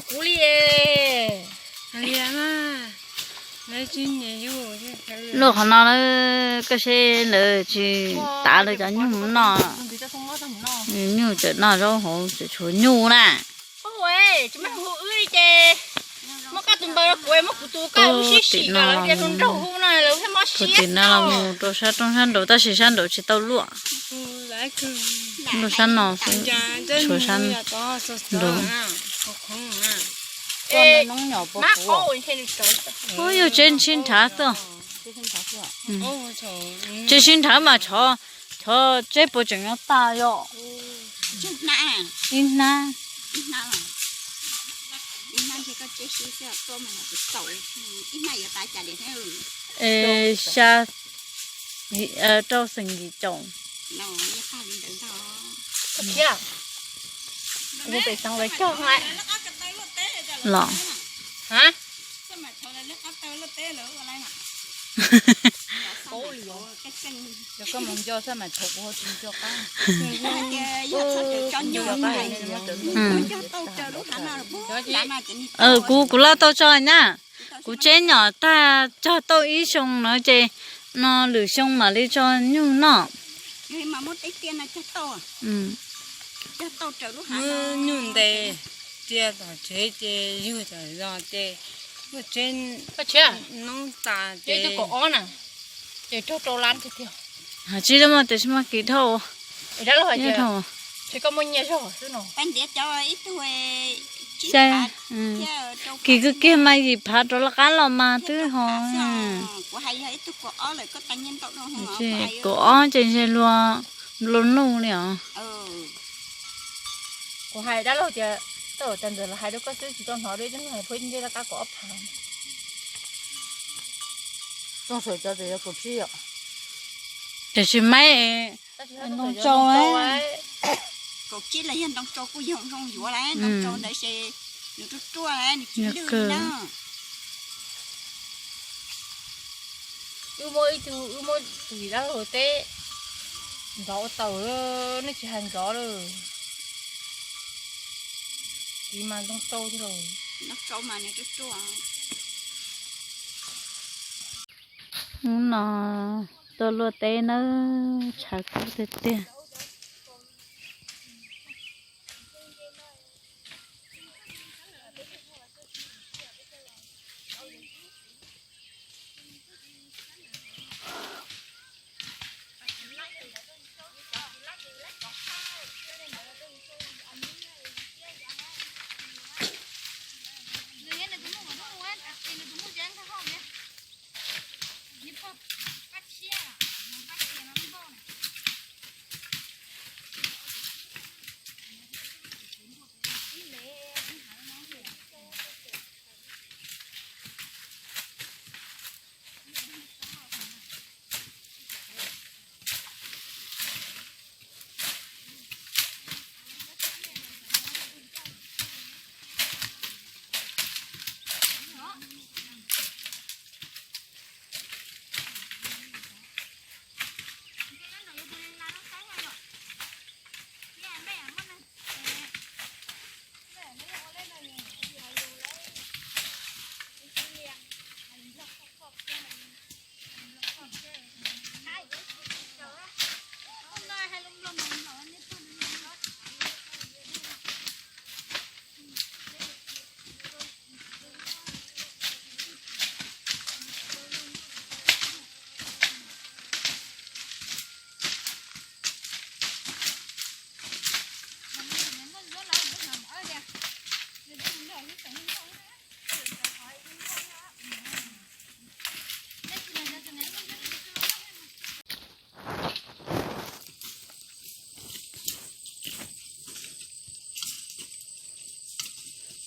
Kuv li. Luaj qhov no na, koj seb lawv tsis tav lawv cov nyuj mus noj. Nyuj tseem noj zaub hauv, tseem tshuav nyuj na. Muab koj tus npawg kuv, muab kuv tus koj sib sim, lawv tias tus nraug hu no lawv thiaj mob siab. Tim no los mus rau sab roob sab nraud, tab sis sab nraud tsis tau luaj. Luaj sab no xwb, tshuav sab nraud. Ua yog tsev sib nrhav xwb. Tsev sib nrhav mas chov, chov tsev puas tseem nyob tag yom? Ib hnab. Xya, rau xeem yim caum. Los. Kuv, kuv laj tau tso na. Kuv tseb nyom tag cog tau ib xyoo no ces no lwm xyoo mam li tso nyuj noj. Nyuj ntes cia tom tsev ces yug tom zos ces muaj tsev noob tas ces. Hais tsis tau mas tias tsis muaj kis dhau. Kis kwv kiag mas yim phav rov laj qab los mas twb ho. Kaum ob ces ntshe luag nplua nuj li os. Kuv hais dab laug tias, tau tas ntawd los hais rau koj xwb tsis tau hnov dua, ib tug hnub hais phuab ntsej laj qab kaum ob phav. Tiam sis maib ntoo tsau. Kaum tsib los yog ntoo tsau kuj yog zoo yuav lawm, ntoo tsau ntawd ces nws ruaj ruaj lawm, nws tsis lwj li na. Wb muab ib tug, wb muab tus yim dab laug teb ntxov ua taws, nej tsis hais ntxov lawm. Tiv mas ntoo tsau thiab los. Hnub no tuaj luaj teb nawb, tshav kub tiag tiag.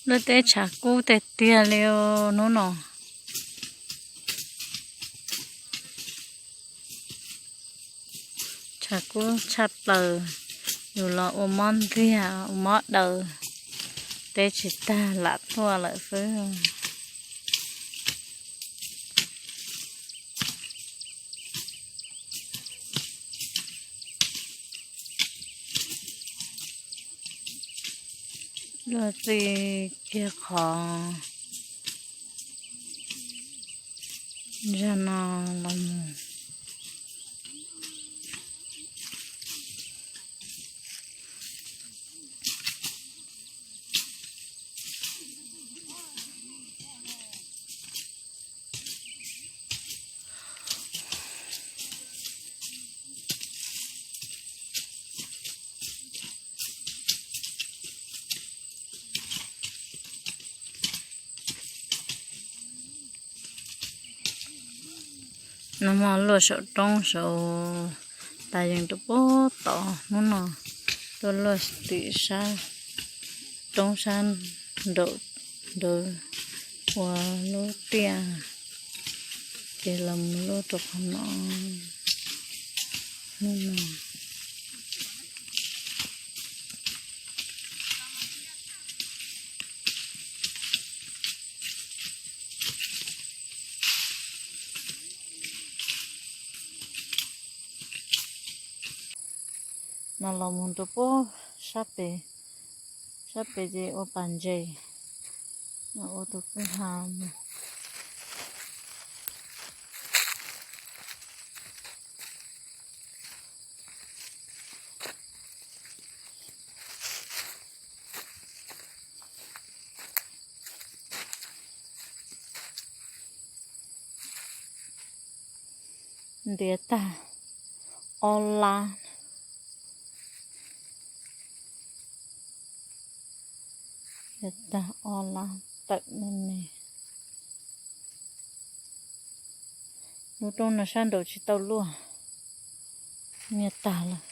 Luaj teb tshav kub tiag tiag li hnub no. Tshav kub tshaj plaws, yus los ua mob ntiag ua mob daws, teb tsis tag lam tuaj lawm xwb. Luaj txij kiag qhov zag no los mus. Nag hmo luaj saum roob saud tas yees rau puag tod, hnub no tuaj luaj tim sab roob sab nraum nraud ua lub tiaj, ces los mus luaj rau qhov no hnub no. No los mus rau puag sab pem, sab pem ces ua pas ntses, no ua tus kwj ha mus. Ntiav tag ob lab, ntiav tag ob lab tawm me me. Lub roob no sab nraud tsis tau luaj, nyiaj tag lawm.